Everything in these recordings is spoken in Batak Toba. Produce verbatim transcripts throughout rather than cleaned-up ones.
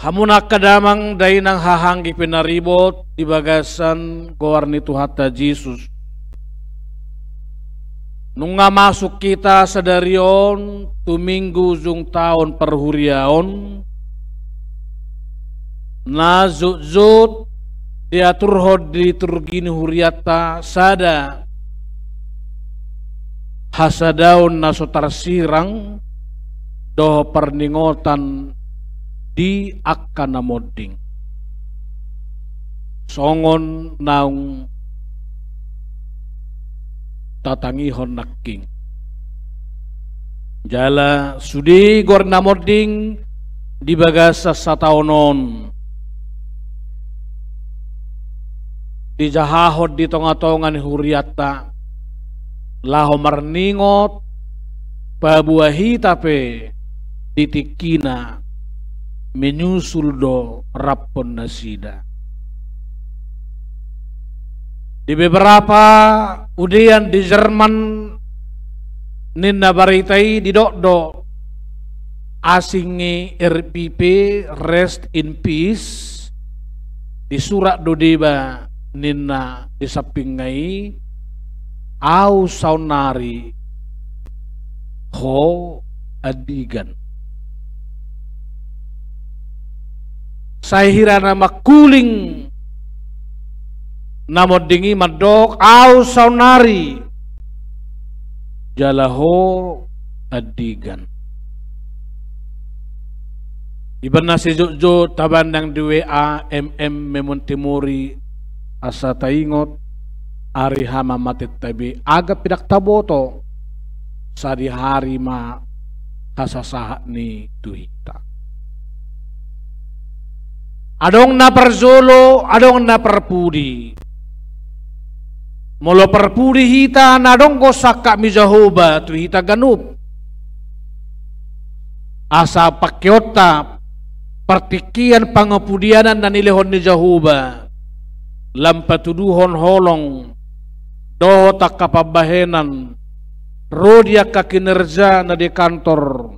Hamu na angka damang dainang, haha anggi pinaribot di bagasan goar ni Tuhanta Jesus. Nunga masuk hita sadari on tu Minggu ujung taon parhuriaon, na jotjot diaturhon di liturgi ni hurianta sada hasadaon na so tarsirang dohot parningotan di angka na monding. Songon naung tatangihon nangkin. Jala sude goar na monding di bagasan sataon on dijahahon di tongatonga ni hurianta, laho marningot paboa hita pe di tingkina menyusul do raphon nasida. Di beberapa udean di Jerman ninna barita i didok do, asing i R I P, rest in peace, disurat do deba ninna di sampingna i, au saonnari, ho andigan. Sai hira na mangkuling na monding i mandok, au saonnari, jala ho andigan. Ibana sijotjot tabandang di W A M M Memento Mori, asa taingot ari hamamatenta be, agak pinang taboto, sadihari ma hasasahatni tu hita. Adong na parjolo, adong na parpudi. Molo parpudi hita, na adong do sangkap ni Jahowa tu hita ganup. Asa pangkeonta partingkian pangapudianan na nilehon ni Jahowa, lam patuduhon holong dohot angka pambahenan, ro di angka kinerja na di kantor,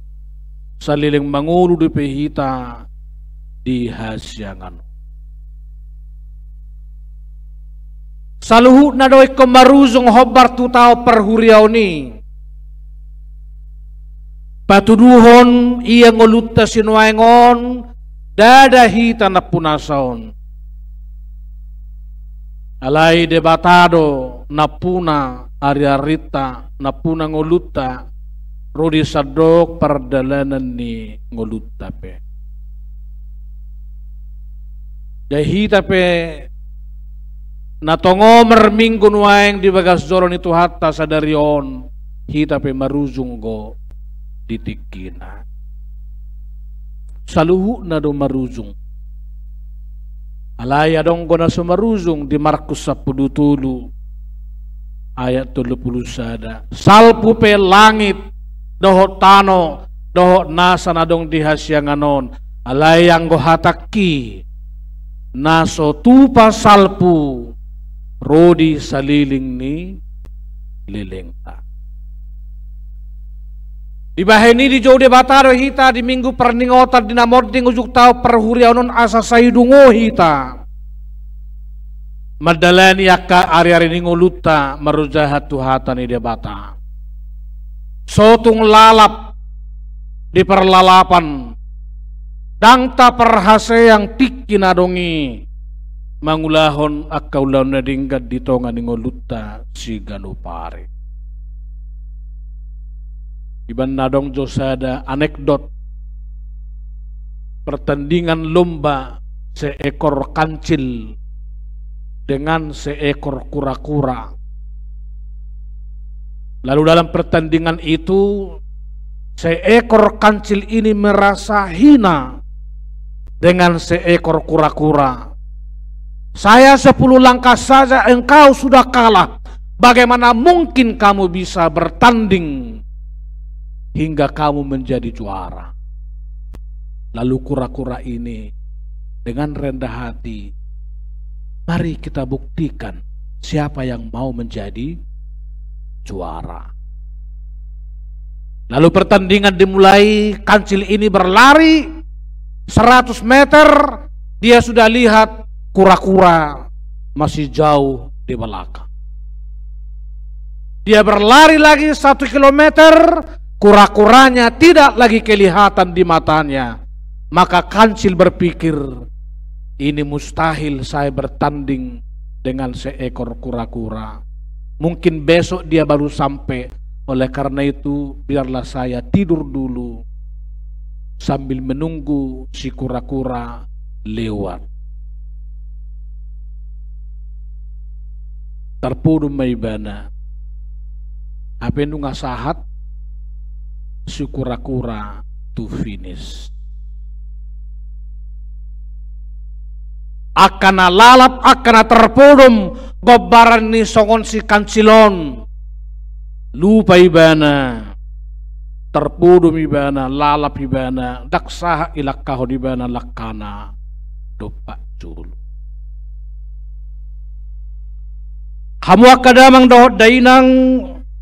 saleleng mangolu dope hita di hasiangan. Saluhutna do ingkon marujung hombar tu taon parhuriaon i. Patuduhon ia ngolunta sinuaeng on, ndada hita nampunasa on. Alai Debata do nampuna ariarinta, nampuna ngolunta, ro di sandok pardalanan ni ngolunta pe. Jadi hita pe na tongon marminggu nuaeng di bagas joro ni Tuhanta sadari on, hita pe marujung do di tingkina. Saluhutna do marujung. Alai adong do na so marujung di Markus sampulu tolu ayat tolu pulu sada. Salpu pe langit dohot tano dohot nasa na adong di hasiangan on. Alai anggo hatangki, na so tupa salpu ro di saleleng ni lelengta. Dibahen i dijou Debata do hita di Minggu parningotan di na monding ujung taon parhuriaon on asa sai dungo hita mandalani angka ariari ni ngolunta marojahan tu hata ni Debata. So tung lalap di parlalapan, ndang taparhaseang tingki na adong i mangulahon angka ulaon na denggan di tonga ni ngolunta siganup ari. Ibaen na adong jo sada anekdot pertandingan lomba seekor kancil dengan seekor kura-kura. Lalu dalam pertandingan itu, seekor kancil ini merasa hina dengan seekor kura-kura. "Saya sepuluh langkah saja, engkau sudah kalah. Bagaimana mungkin kamu bisa bertanding hingga kamu menjadi juara?" Lalu kura-kura ini dengan rendah hati, "Mari kita buktikan siapa yang mau menjadi juara." Lalu pertandingan dimulai, kancil ini berlari seratus meter, dia sudah lihat kura-kura masih jauh di belakang. Dia berlari lagi satu kilometer, kura-kuranya tidak lagi kelihatan di matanya. Maka Kancil berpikir, "Ini mustahil saya bertanding dengan seekor kura-kura. Mungkin besok dia baru sampai. Oleh karena itu, biarlah saya tidur dulu sambil menunggu si kura-kura lewat." Tarpodom ma ibana. Hape nunga sahat si kura-kura tu finish. Angka na lalap, angka na tarpodom gombaran ni songon si Kancil on. Lupa ibana, tarpodom ibana, lalap ibana, ndang sahat ilangkahon ibana langkana dompak jolo. Hamu angka damang dohot dainang,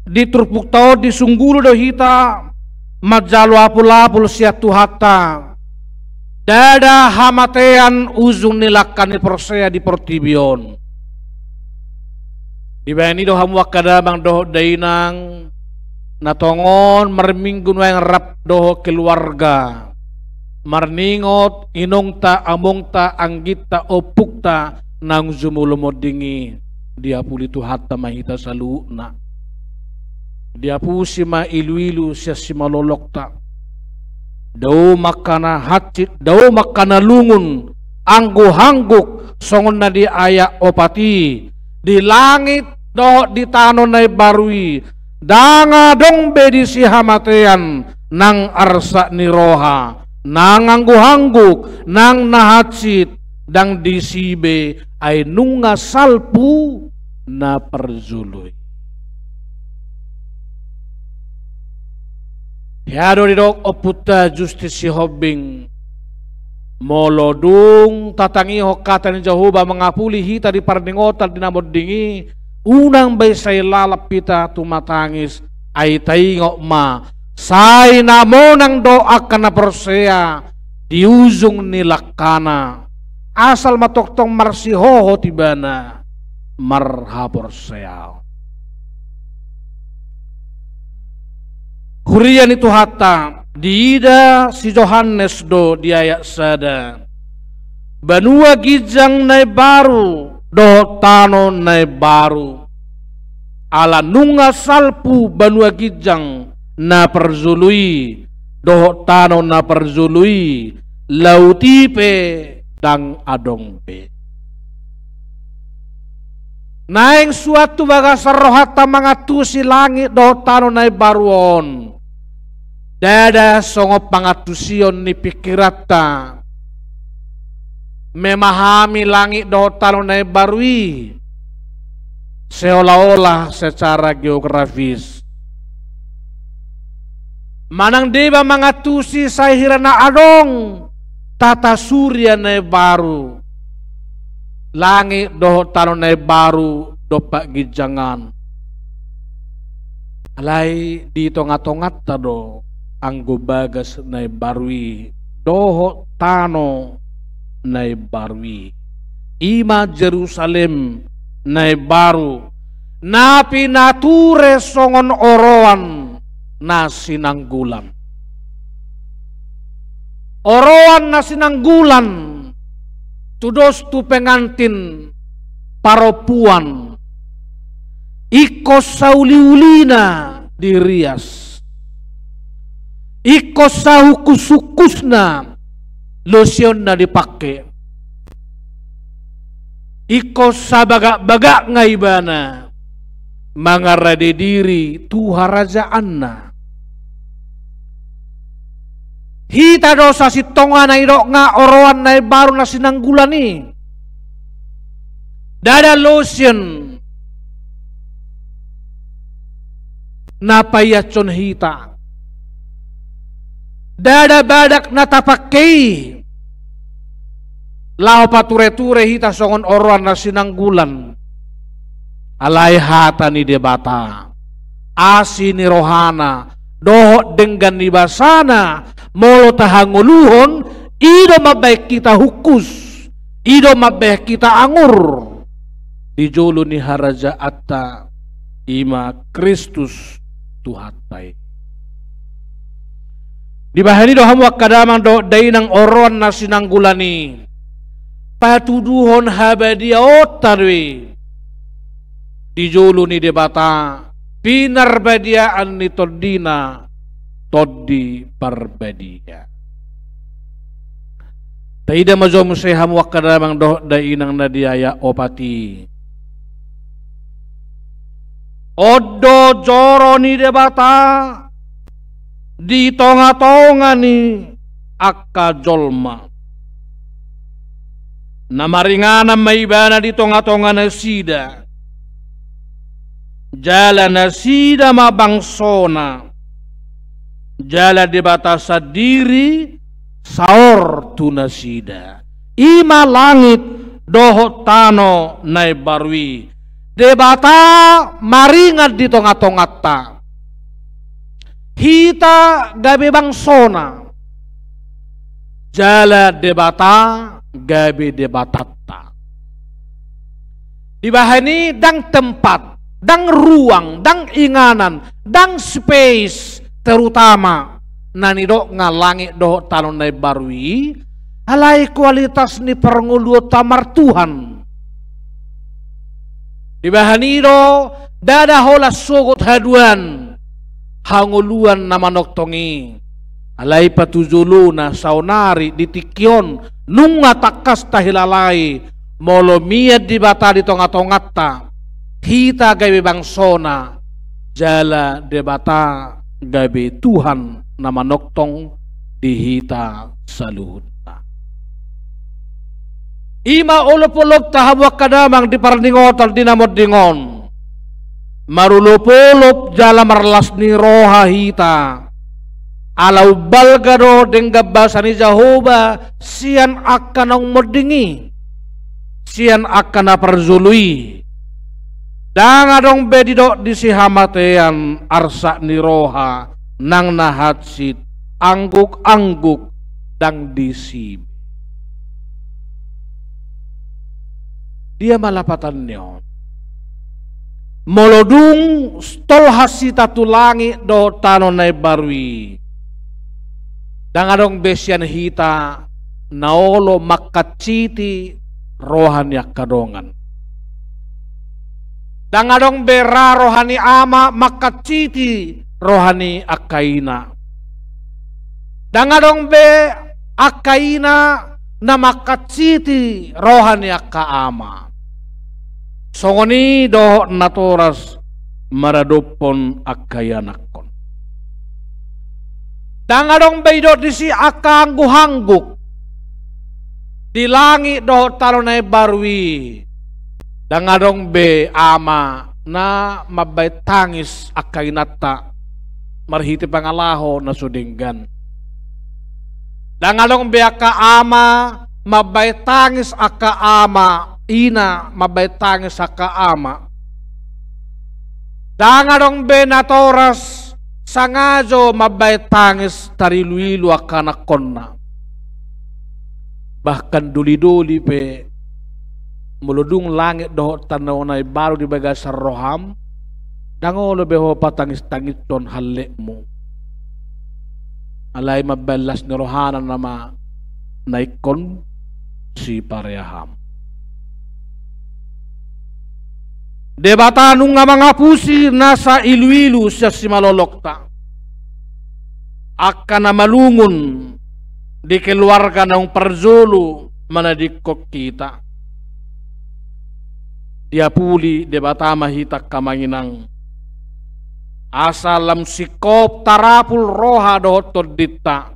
di turpukta on disunggulu do hita manjalo apul-apul sian Tuhanta. Ndada hamatean ujung ni langka ni porsea di portibi on. Dibahen i do hamu angka damang dohot dainang, na tongon marminggu nuaeng rap dohot keluarga, marningot inongta, amongta, angginta, ompungta naung jumolo monding i, diapuli Tuhanta ma hita saluhutna. Diapusi ma ilu-ilu sian simalolongta. Dao ma angka na hansit, dao ma angka na lungun, angguk-angguk songon na di ayat opat i, di langit dohot di tano na imbaru i, ndang adong be disi hamatean, nang arsak ni roha, nang angguk-angguk, nang na hansit, ndang disi be, ai nunga salpu na parjolo i. Hea do didok ompunta Justin Sihombing, molo dung tatangihon hata ni Jahowa mangapuli hita di parningotan di na monding i, unang be sai lalap hita tumatangis, ai taingot ma, sai na monang do angka na porsea di ujung ni langkana. Asal ma tongtong marsihohot ibana marhaporseaon. Huria ni Tuhanta, diida si Johannes do di ayat sada banua ginjang na imbaru dohot tano na imbaru. Ala nunga salpu banua ginjang na parjolo i dohot tano na parjolo i, laut i pe ndang adong be. Naeng suan tu bagasan rohanta mangantusi langit dohot tano na imbaru on. Ndada songon pangantusion ni pingkiranta memahami langit dohot tano na imbaru i seolah-olah secara geografis. Manang deba mangantusi sai hira na adong tata surya na imbaru, langit dohot tano na imbaru dompak ginjang an. Alai di tonga-tonganta do anggo bagas na imbaru i dohot tano na imbaru i. I ma Jerusalem na imbaru, na pinature songon oroan na sinanggulan. Oroan na sinanggulan tudos tu pengantin parompuan. Ingkon sauli-ulina dirias. Ingkon sahungkus-hungkusna losion na dipangke. Ingkon sabagak-bagakna ibana mangarade diri tu harajaanna. Hita do sasintongna na didok nga oroan na imbaru na sinanggulan i. Ndada lotion na paiashon hita. Ndada badak na tapangke i laho pature-ture hita songon oroan na sinanggulan. Alai hata ni Debata, asi ni rohana dohot denggan ni basana, molo tahangoluhon I do mambahen hita hungkus, i do mambahen hita angur di jolo ni harajaanta, i ma Kristus Tuhanta i. Dibahen i do hamu angka damang dohot dainang oroan na sinanggulan i, patuduhon habadiaonta do i di jolo ni Debata, pinarbadiaan ni TondiNa, Tondi Parbadia. Taida ma jo muse hamu angka damang dohot dainang na di ayat opat i. On do joro ni Debata di tongatonga ni angka jolma. Na maringanan ma Ibana di tongatonga nasida. Jala nasida ma bangsoNa. Jala Debata sandiri saor tu nasida. I ma langit dohot tano na imbaru i. Debata maringan di tongatonganta. Hita gabe bangsoNa. Jala Debata gabe Debatanta. Dibahen i ndang tempat, ndang ruang, ndang inganan, ndang space, terutama na nidok nga langit dohot tano na imbaru i, alai kualitas ni parngoluonta martuhan. Dibahen i do, ndada holan sogot haduan hangoluan na manongtong i. Alai patujolona saonari di tingki on nunga tangkas tahilalai molo mian Debata di tongatonganta, hita gabe bangsoNa, jala Debata gabe Tuhan na manongtong di hita saluhutna. I ma olopolopta hamu angka damang di parningotan di na monding on. Marolopolop jala marlas ni roha hita. Ala umbalga do denggan basa ni Jahowa sian angka naung monding i, sian angka na parjolo i. Ndang adong be didok disi hamatean arsak ni roha nang na hansit, angguk-angguk ndang disi be. Dia ma lapatan ni on? Molo dung tolhas hita tu langit dohot tano na imbaru i, ndang adong be sian hita na olo mangkansiti roha ni angka dongan. Ndang adong be ra roha ni ama mangkansiti roha ni angka ina. Ndang adong be angka ina na mangkansiti roha ni angka ama. Songon i dohot natoras maradophon angka ianakhon. Ndang adong be didok disi angka angguk-angguk di langit dohot tano na imbaru i. Ndang adong be ama na mambahen tangis angka inanta marhite pangalaho na so denggan. Ndang adong be angka ama mambahen tangis angka ama, ina mambahen tangis angka ama. Ndang adong be natoras sangajo mambahen tangis tariluilu angka anakhonna. Bahkan dolidoli pe, molo dung langit dohot tano na imbaru di bagasan roham, ndang olo be ho patangistangishon hallekmu. Alai mambahen las ni rohana nama na ingkon sipareaham. Debata nunga mangapusi nasa iluilu sian simalolongta. Angka na malungun di keluarga naung parjolo manadingkon hita. Diapuli Debata ma hita angka amang inang. Asa lam singkop tarapul roha dohot tondinta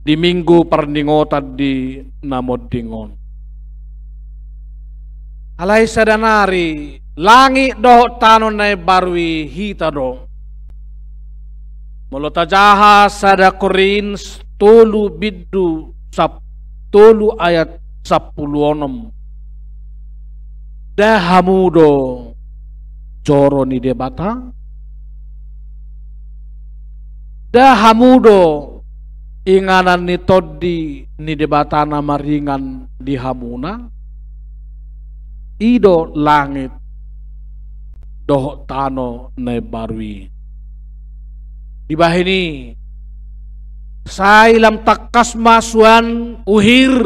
di minggu parningotan di na monding on. Alai sada nari langit dohot tano na imbaru i hita do. Molo tajaha sada Korint tolu bindu sap-, tolu ayat sampulu onom. Nda hamu do joro ni Debata? Nda hamu do inganan ni Tondi ni Debata na maringan di hamuna, i do langit dohot tano na imbaru i. Dibahen i, sai lam tangkas ma suan uhir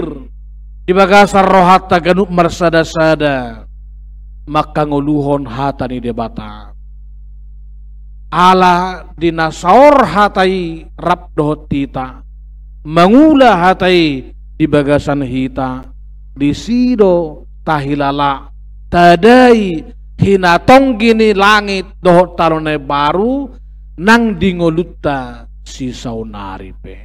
di bagasan rohanta ganup marsada-sada mangkangoluhon hata ni Debata. Ala di na saor hata i rap dohot hita, mangula hata i di bagasan hita, disi do tahilala, tadai hinatonggi ni langit dohot tano na imbaru nang di ngolunta sisaonari pe.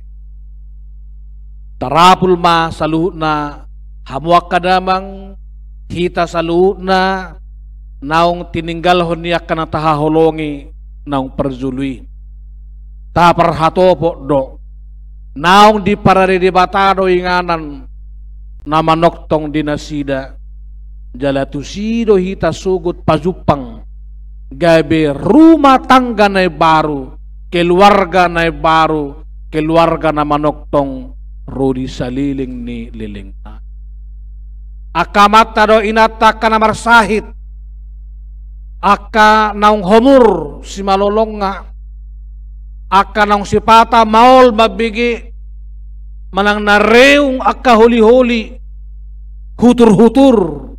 Tarapul ma saluhutna hamu angka damang, hita saluhutna naung tininggalhon ni angka na tahaholongi naung parjolo i. Taparhatopot do, naung diparade Debata do inganan na manongtong di nasida. Jala tusi do hita sogot pajumpang gabe rumah tangga na imbaru, keluarga na imbaru, keluarga na manongtong ro di saleleng ni lelengna. Angka amanta dohot inanta angka na marsahit, angka naung homur simalolongna, angka naung sipata maol mambege, manang na reung angka holi-holi, hutur-hutur.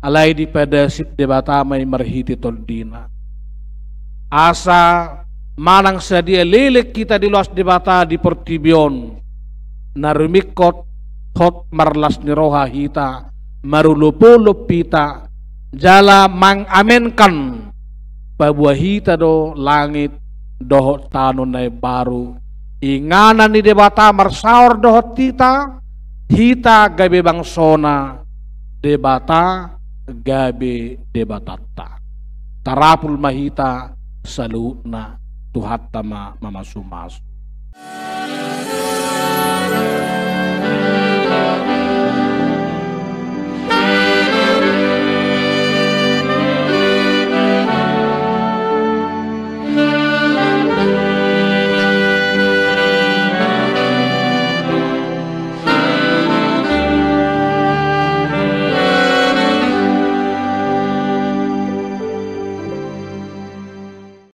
Alai dipadasip Debata ma i marhite Tondina. Asa manang sadia leleng hita diloas Debata di portibi on, na rumingkot hot marlas ni roha hita, marolop-olop hita, jala mangamenkan paboa hita do langit dohot tano na imbaru. Inganan ni Debata marsaor dohot hita, hita gabe bangsona, Debata gabe Debatanta. Tarapul ma hita saluhutna, Tuhanta ma mamasu-masu.